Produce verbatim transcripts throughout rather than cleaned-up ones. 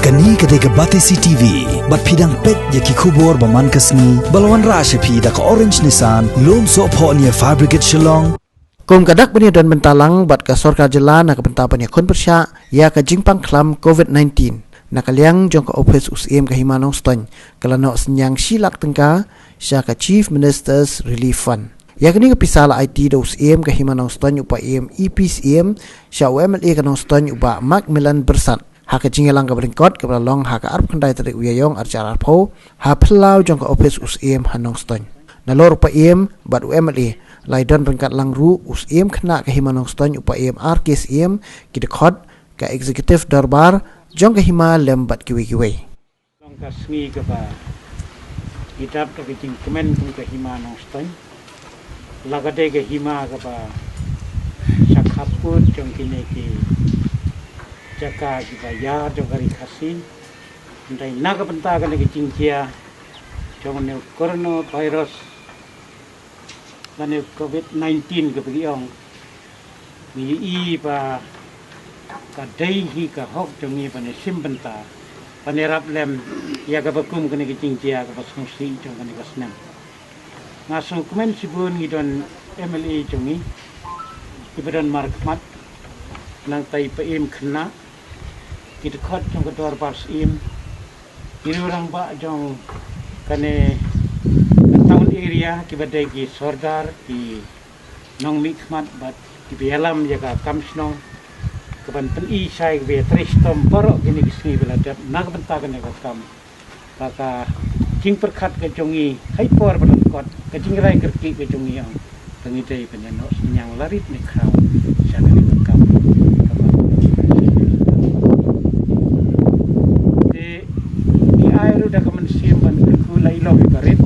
Kane ka dei ka Batesi T V, bad phi dang peit ïa ki khubor ba man ka sngi, ba la wanrah sha phi da ka Orange Nissan, Lumsohphoh near Fire Brigade Shillong. Kum ka dak ban ïa don bynta lang bad ka sorkar jylla na ka bynta ban ïakhun pyrshah ïa ka jingpang khlam covid nineteen, na ka liang jong ka ophis u Syiem ka Hima Nongstoiñ, ka la noh synñiang shi lak tyngka sha ka Chief Minister's Relief Fund. Ïa kane ka pisa la aiti da u Syiem ka Hima Nongstoiñ u Paiem E P Syiem sha u M L A ka Nongstoiñ u Bah Macmillan Byrsat. Ha ka jingïalang kaba lyngkot kaba la long ha ka arphew khyndai tarik u Ïaïong arhajar arphew, ha phyllaw jong ka ophis u Syiem ha Nongstoiñ, nalor u Paiem bad u M L A, la ïa don ryngkat lang ruh u Syiem khynnah ka Hima Nongstoiñ u Paiem R K Syiem, ki dkhot, ka executive dorbar jong ka Hima lem bad kiwei kiwei. Long ka sngi kaba i dap da ka jingkmen kum ka Hima Nongstoiñ. La ka dei ka hima kaba sha khappud jong kine ki jaka kiba ïar jong ka Ri Khasi. Hynrei na ka bynta kane ka jingjia jong une u coronavirus lane covid nineteen kaba ki ong, ngi ïohi ba ka dei hi ka hok jong ngi ban ïashim bynta, ban ïarap lem ïa kaba kum kane ka jingjia kaba sngewsih jong kane ka snem. Nga sngewkmen shibun ngi don M L A jong ngi, kiba don markhmat, nangta i Paiem khynnah, ki dkhot jong ka dorbar Syiem, ki rangbah jong kane ka town area, kiba dei ki sordar, ki nongmihkhmat bad kiba ïalam ïa ka kam shnong, kaban pyni shai kaba ïatrei shitom baroh kine ki sngi ba la dep na ka bynta kane ka kam. Ba ka jingpyrkhat ka jong ngi ha i por ba lyngkot, ka jingrai kyrkieh ka jong ngi ong ba ngi dei ban ïa noh synñiang la rit ne khraw sha kane ka kam. Kaba te ngi ai ruh da ka mynsiem ban kyrkhu la i long i ba rit.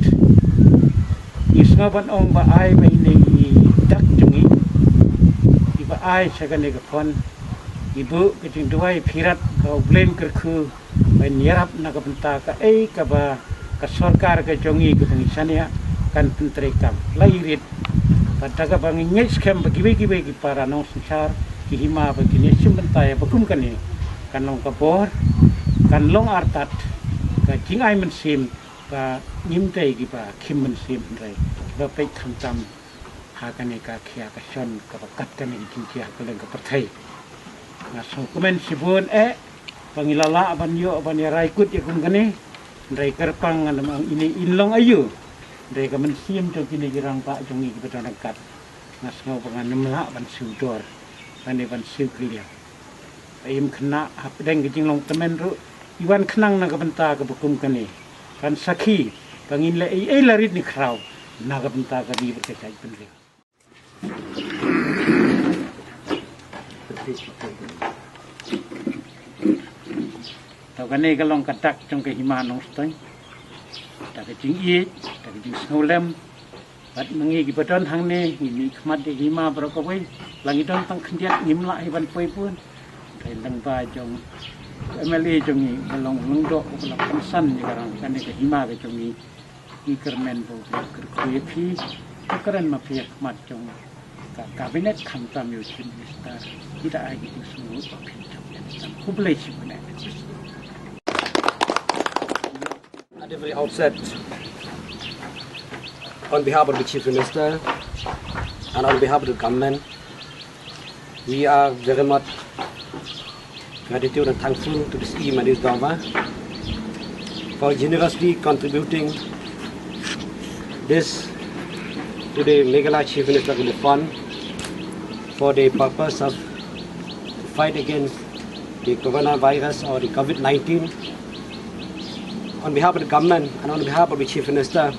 Ngi sngew ban ong ba ai ba ine i dak jong ngi iba ai sha kane ka phone, i buh ka jingduwai phirat ba U Blei un kyrkhu ban ïarap na ka bynta kaei kaba ka sorkar ka jong ngi kaba ngi shaniah kan pyntreikam la i rit. Bad da kaba ngi ngeit skhem ba kiwei kiwei ki para nongsynshar, ki hima ba kin ïashim bynta ïa ba kum kane, kan long ka bor, kan long artat, ka jingai mynsiem, ba ngim dei kiba khim mynsiem hynrei kiba peit khamtam ha kane ka khia ka shon kaba kat kane ka jingkhia ha kylleng ka pyrthei. Nga sngewkmen shibun eh ba ngi la lah ban ïoh ban ïarai kut ïa kum kane. Hynrei kyrpang ngan ym ong ine in long aïu, hynrei ka mynsiem jong kine ki rangbah jong ngi kiba don ryngkat, nga sngew ba ngan ym lah ban siew dor lane ban siew kylliang. Paiem khynnah, hapdeng ka jinglong tymmen ruh i wan khnang na ka bynta kaba kum kane, kan sakhi ba ngin leh ei ei la rit ne khraw na ka bynta ka ri bad ka jaitbynriew. To kane ka long ka dak jong ka hima Nongstoiñ, da ka jingïeit, da ka jingsngewlem. Bad ma ngi kiba don hangne, ngi mihkhmat ïa ka hima baroh kawei. La ngi don tang khyndiat, ngim lah hi ban poi bun. Hynrei lyngba jong u M L A jong ngi, ba long u lyngdoh uba la kongsan ïa ka rang kane ka hima ka jong ngi, ngi kyrmen ba U Blei un kyrkhu ïa phi. Ba kren ma phi ha khmat jong ka cabinet khamtam ïa u Chief Minister, ki da ai ki jingsngew ba phin jop ïa ka. Khublei shibun. At the very outset, on behalf of the Chief Minister and on behalf of the government, we are very much gratitude and thankful to the Syiem and his dorbar for generously contributing this to the Meghalaya Chief Minister Relief Fund for the purpose of fight against the coronavirus or the covid nineteen. On behalf of the government and on behalf of the Chief Minister,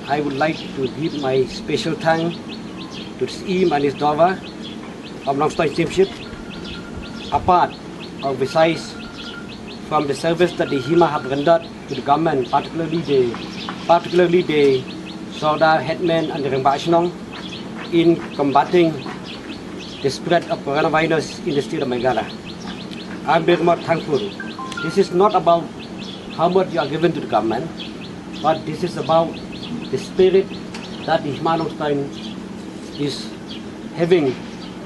I would like to give my special thanks to the Syiem and his dorbar of Nongstoiñ Syiemship, apart or besides from the service that the hima have rendered to the government, particularly the, particularly the Sordar, Headman and the Rangbah Shnong in combating the spread of coronavirus in the state of Meghalaya. I'm very much thankful. This is not about how much you are given to the government, but this is about the spirit that the Hima Nongstoiñ is having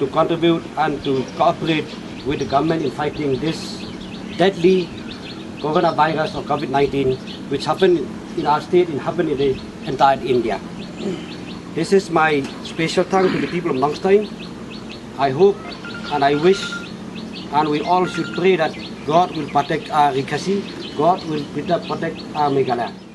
to contribute and to cooperate with the government in fighting this deadly coronavirus or COVID nineteen, which happened in our state and happened in the entire India. This is my special thanks to the people of Nongstoin. I hope and I wish and we all should pray that God will protect our Ri Khasi, God will protect, protect our Meghalaya.